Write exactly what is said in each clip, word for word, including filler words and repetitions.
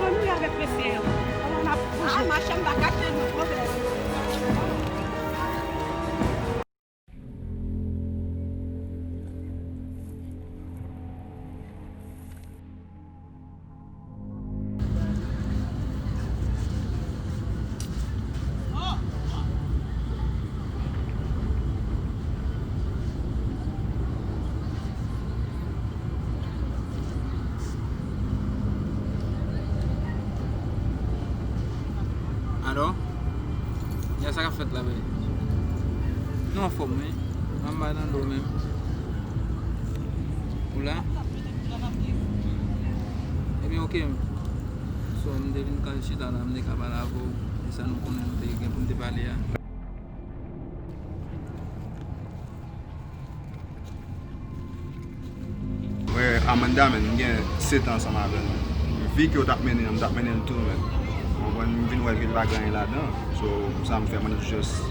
Ann wi avèk mesye yo. Kòman n ap bouje? Ah, machann pa kache nou pwoblèm. Alò? Ya sa k ap fèt la, bèy? Nou anfòm, wi. Anba nan do menm. Ou la? Ebyen, oke. So, m te vin ka chita la, m te ka pale avè w de sa nou konnen nou te gen pou n te pale a. Mwen, Amanda, men, m gen sèt an ansanm avè l. Vi ke w t ap mennen an, m t ap mennen l tou, men. Ou konprann, m vin wè ke li pa gen anyen ladan. So, sa m fè, mwen just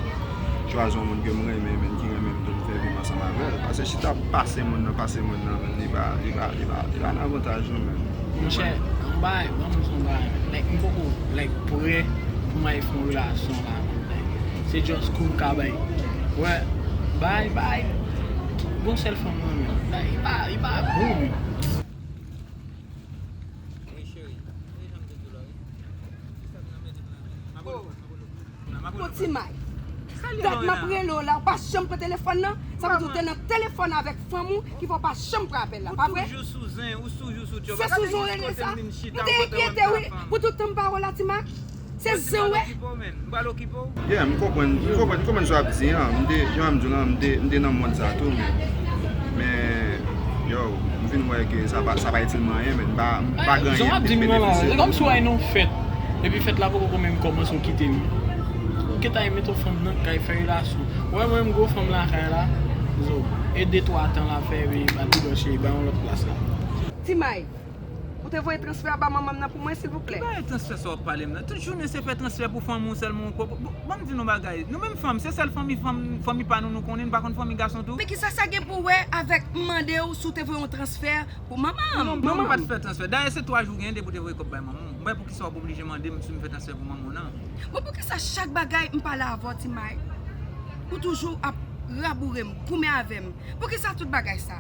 chwazi yon moun ke m renmen, men, ki renmen m tou, m fè vi m ansanm avè l. Paske chita ap pase moun nan, pase moun nan, men, li pa, li pa, li pa, li pa nan avantaj nou, men. Monchè, yon bagay, ban m di yon bagay. Like, m poko, like, prè pou m al fè yon relasyon la. Se just kou m ka bay. Wè, bay, bay. Gon sèl fanm nan, men. Li pa, li pa bon, men. Bon, Ti May. Dat m ap rele w la, ou pa janm pran telefòn nan. Sa vle di ou te nan telefòn avèk fanm ou ki fè w pa janm pran apèl la, pa vre? Ou toujou sou zen, ou toujou sou djòb. Se sou zen w rele sa? M te enkyete, wi, pou tout tan m pa wè w la, Ti May. Se zen w ye. Yeah, m konprann, m konprann, m konprann sa w ap di an. M te, jan m di w lan, m te, m te nan mond sa tou, men, men, yo, m vin wè ke sa pa, sa pa itil mwen anyen, men m pa, m pa gen anyen m te benefisye. Se kòmsi w al nan yon fèt, epi fèt la poko menm kòmanse, w kite m. Ou gentan al met yon fanm nan kay fè relasyon. Ou wè mwen menm gwo fanm lakay la, zo, e de twa tan l ap fè, epi al debòche, bay yon lòt plas la. Ti May. Ou te voye transfè a ba manman m nan pou mwen, silvouplè? Ki bagay transfè sa w ap pale m nan? Tout jounen se fè transfè pou fanmi w sèlman ou kwè. Bon, bon, ban m di nou bagay. Nou menm fanm, se sèl fanmi, fanm, fanmi pa nou nou konnen, nou pa konn fanmi gason tou. Men kisa sa gen pou wè avèk m mande w si w te voye yon transfè pou manman m? Non, non, m pa t fè transfè. Dayè, se twa jou genyen depi w te voye kòb bay manman w. M pa wè poukisa w ap oblije mande m si m fè transfè pou manman w nan. Bon, poukisa chak bagay m pale avè w, Ti May, ou toujou ap raboure m, goumen avè m? Poukisa tout bagay sa?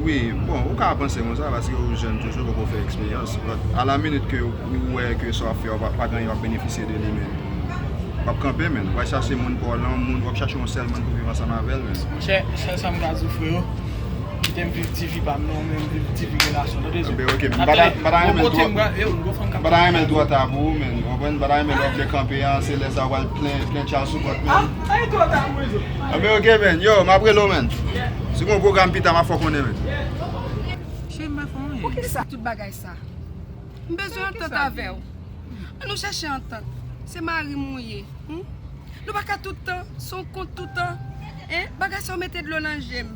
Wi, bon, ou ka panse konsa paske ou jèn toujou, ou poko fè eksperyans. But, a la minit ke ou wè ke sa w ap fè a, w pa, pa gen anyen w ap benefisye de li, men w ap kanpe, men. W al chache moun pa w lan, moun, w ap chache yon sèl moun pou viv ansanm avè l, men. Monchè, sèl sa m ka di w, freyo, kite m viv ti vi pa m, non, men m viv ti vi relasyon, tande, zo. Enben, oke, m pa ta, m pa ta renmen l twò, m pa ta renmen l twò ta pou ou, men, w konprann, m pa ta renmen lè w vle kanpe a, se lè sa w al plen, plen tchal sou pòt, men. Ah, sa e twò ta pou ou, zo. Enben, oke, men, yo, m ap rele w, men. Si gon pwogram pita, m ap fè w konnen, men. Cheri, m pa fè anyen. Poukisa tout bagay sa? M bezwen antant avè w. An nou chèche antant. Se mari m ou ye. Hmm? Nou pa ka tout tan, se yon kont tout tan. Hein? Bagay sa yo mete dlo nan je m.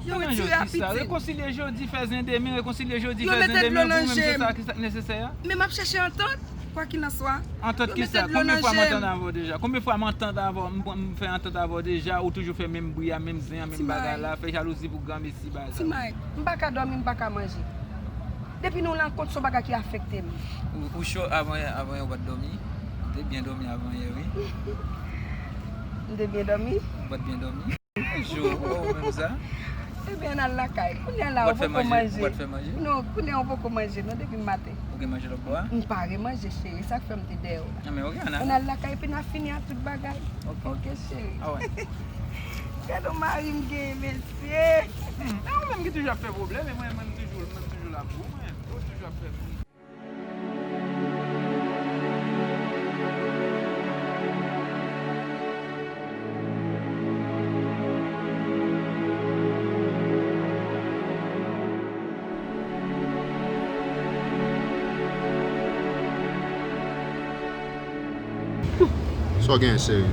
Yo retire apitit. Rekonsilye jodi, fè zen demen, rekonsilye jodi, fè zen demen, pou mwen, se sa ki sa k nesesè a. Men m ap chèche antant. Kwa ki nan swa, antant ki sa? Konbyen fwa m antant avè w deja? Konbyen fwa m antant avè w? M, m fè antant avè w deja, ou toujou fè menm bri a, menm zen an, menm bagay la, fè jalouzi pou granmesi bagay. Ti May, m pa ka dòmi, m pa ka manje. Depi nou rankont, se yon bagay ki afekte m. Ou, ou cho avan yè, avan yè ou pa t dòmi? Ou te byen dòmi avan yè, wi. M te byen dòmi? Ou pa t byen dòmi? Jou, oh, ou menm sa? Ebyen, ann al lakay. Kounye a la, ou poko manje. Ou pa t fè manje? Non, kounye a, ou poko manje, non, depi maten. Ou gen manje lòt bò a? M pa gen manje, cheri. Sa k fè m te dèyè w la. Ah, men ok, ann al. Ann al lakay, epi n a fini ak tout bagay. Ok. Ok, cheri. Alright. Gade yon mari m genyen, mesye. Hmm, e ou menm ki toujou ap fè pwoblèm, e mwen, mwen, m toujou, mwen, m toujou la pou ou, mwen. Ou toujou ap fè bri. Sa w genyen, cheri?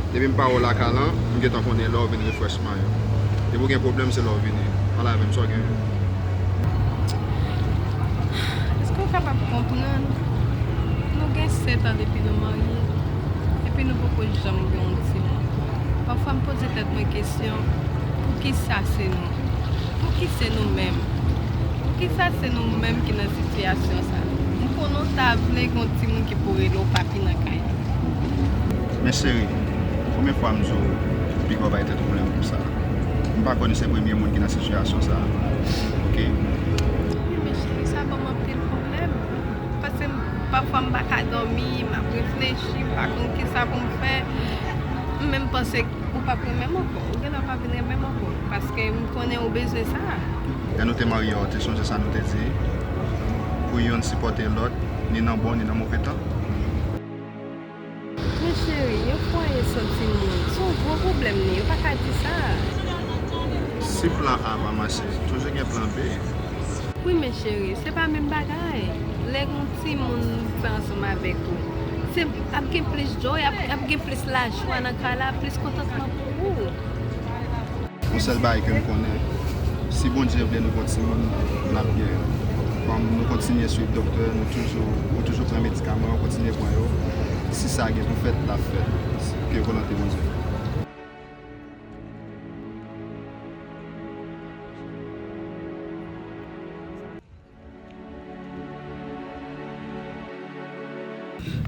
Depi m pa wè w lakay lan, m gentan konnen lè w vin refrèchman yo. Depi w gen pwoblèm, se lè w vini. Pale avè m, sa w genyen? Èske w kapab konprann? Nou gen sèt an depi nou marye, epi nou poko janm gen yon timoun. Pafwa, m poze tèt mwen kesyon, poukisa se nou? Poukisa se nou menm? Poukisa se nou menm ki nan sitiyasyon sa? M konnen w ta vle gen yon timoun ki pou rele w papi nan kay la. Men cheri, konbyen fwa m di w piga w bay tèt ou pwoblèm konsa? M pa kwè nou se premye moun ki nan sitiyasyon sa a. Ok? Wi, men cheri, sa ban m anpil pwoblèm. Paske m, pafwa m pa ka dòmi, m ap reflechi, m pa konn kisa pou m fè. M menm panse ou p ap renmen m ankò. Ou genlè p ap vin renmen m ankò. Paske m konnen ou bezwen sa. Lè nou te marye a, ou te sonje sa nou te di? Pou youn sipòte lòt, ni nan bon, ni nan move tan. Men cheri, yon fwaye san timoun, se yon gwo pwoblèm li ye, ou pa ka di sa. Si plan A pa mache, toujou gen plan B. Wi, men cheri, se pa menm bagay. Lè gen yon timoun fè ansanm avèk ou, se ap gen plis joy, ap, ap gen plis lajwa nan kay la, plis kontantman pou ou. Yon sèl bagay ke m konnen, si Bondye vle nou gon timoun, n ap gen. Kòm nou kontinye swiv doktè, nou toujou, ou toujou pran medikaman yo, kontinye pran yo. Si sa gen pou fèt, l ap fèt. Ke volonte Bondye.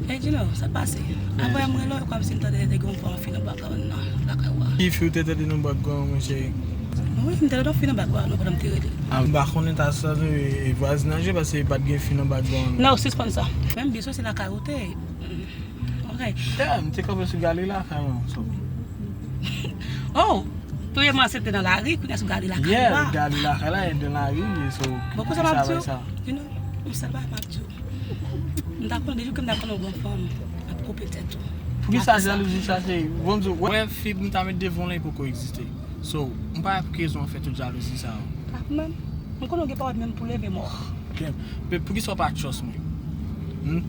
Hey, Gino, sa k pase? Apre m rele w, e kòmsi m tande te gen yon fanm ap fin nan background nan lakay ou a. Ki fi w te tande nan background, monchè? Wi, m te tande yon fi nan background nan pandan m te rele. Ah, m pa konnen ta sa, e, e vwazinaj yo, paske pa t gen fi nan background. Non, sispann sa. Menm byen sou se lakay ou te. Ok. Yeah, m te kanpe sou galri lakay mwen, so. Oh, premyèman se te nan lari, kounye a sou galri lakay ou a. Yeah, galri lakay la, e nan lari, so. Bon, konsa m ap di w, you know, yon sèl bagay m ap di w. M ta konnen, depi ke m ta konnen w gon fanm, m ap koupe tèt ou. Poukisa jalouzi sa, cheri? Bon, m di w, wè fi m ta met devan w lan, li poko egziste. So, m pa wè pou ki rezon w fè tout jalouzi sa yo. Ah, men, m konnen w gen pawòl menm pou leve mò. Ok. Men poukisa w pa trust mwen? Hmm?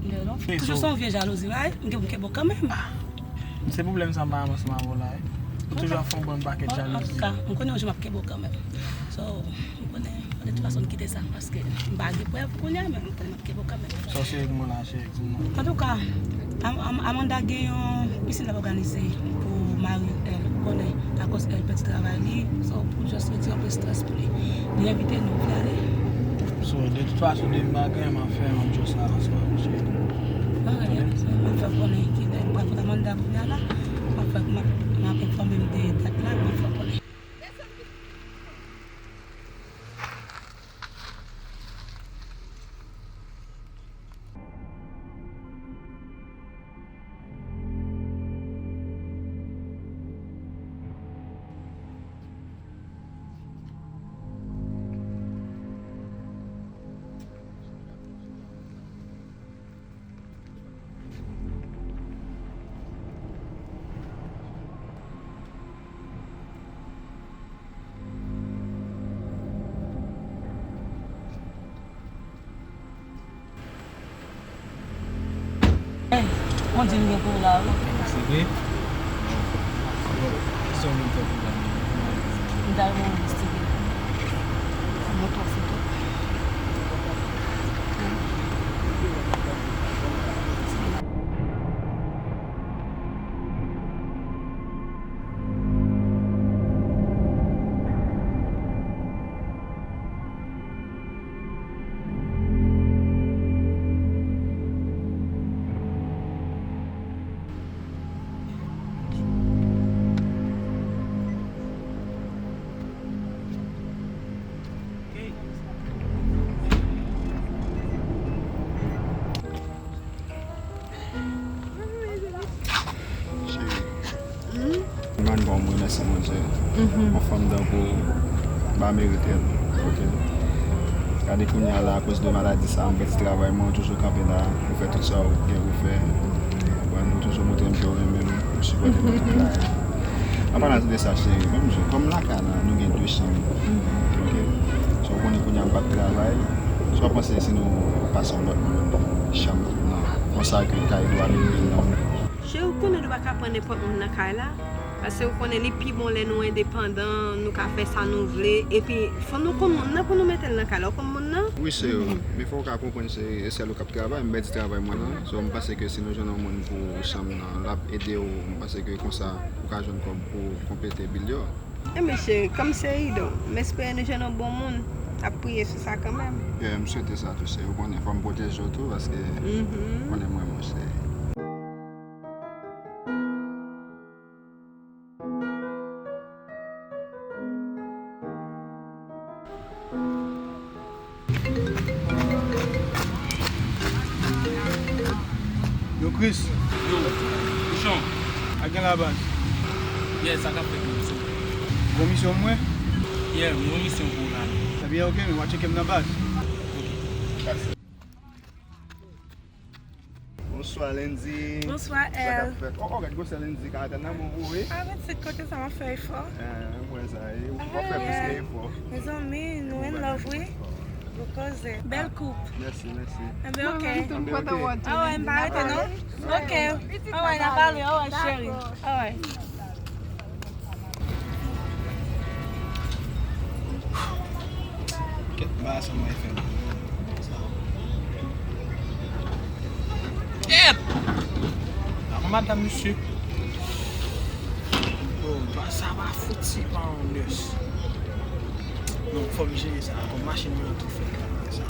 Non, non. Toujou se yon vye jalouzi, right? M gen pou m kenbe w kanmenm. Se pwoblèm sa m pa janm ansanm avè w la, wi. Ou toujou ap fè yon bann pakèt jalouzi. Antouka, m konnen yon jou m ap kenbe w kanmenm. So, m konnen, de tout fason, m kite sa, paske m pa gen prèv kounye a, men m konnen m ap kenbe w kanmenm. Sa w serye pou mwen la, cheri, di m non. Antouka, Am-, Am-, Amanda gen yon pisin l ap òganize pou mari l, ou konnen, akoz l pèdi travay li, so, pou just retire yon pè strès pou li. Li envite nou, vle ale? So, de tout fason, depi m pa gen, m ap fè yon just avanse avè w, cheri. Ok, m ap fè w konnen kilè m pral kote Amanda kounye a la. M ap fè, m ap, m ap enfòme m de dat la, m ap fè w konnen. Hey, on di m gen pou w la, wi. Se vre? Bon, kisa w vin fè pou w la menm? M ta renmen yon lis tigè. Mwen twò foto. Wi. Mwen bon, mwen remèsye Bondye. Yon fanm tankou w pa merite l. Ok. Gade kounye a la, akoz de maladi sa, m pèdi travay mwen, ou toujou kanpe la, ou fè tout sa ou gen pou fè. Bon, ou toujou montre m ke w renmen m, ou sipòte m nan tout bagay. An palan de sa, cheri, menm jan, kòm lakay la, nou gen de chanm. Ok? So, ou konnen kounye a m p ap travay. So, w ap panse si nou pase yon lòt moun chanm nan, konsa ke kay dwa nou gen nan. Cheri, ou konnen nou pa ka pran nenpòt moun nan kay la. Paske ou konnen li pi bon lè nou endepandan, nou ka fè sa nou vle. Epi, fò nou konn moun nan pou nou mete l nan kay la. Ou konn moun nan? Wi, cheri. Men fò w ka konprann, cheri, e sèl ou k ap travay, m pèdi travay mwen nan. So, m panse ke si nou jwenn yon moun pou chanm nan, l ap ede w, m panse ke konsa, ou ka jwenn kòb pou konplete bil yo. Enben cheri, kòm se Ido, m espere nou jwenn yon bon moun. N ap priye sou sa kanmenm. Yeah, m swete sa tou, cheri. Ou konnen, fò m pwoteje w tou, paske ou konnen mwen, mon cheri. Yo, Chris. Yo, Pouchon. A gen la baz. Yeah, sa k ap fèt menm, so. Gon misyon pou mwen? Yeah, m gon misyon pou ou la. Ebyen, ok, men w a tcheke m nan baz. Ok. Bonswa, Lendy. Bonswa, L. Sa k ap fèt? Oh, oh, gad gwosè Lendy, ka atann nan bon pou ou, wi. Ah, men se kote sa m ap fè efò. Eh, m wè sa, e ou fè plis ke efò. Mezanmi, nou in love, wi. Gwo koze. Bèl koup. Mèsi, mèsi. Enben, ok. Mwen menm tou, m kontan wè w tou. Alright, m pa rete, non? Ok. Alright, n a pale. Alright, cheri. Alright. Kèt, bagay sa mwen fè. Kèt! Madan misye. Oh, ba sa pa fouti pa yon nurse. Non, fò m jere sa. Fò machin mwen tou fè sa.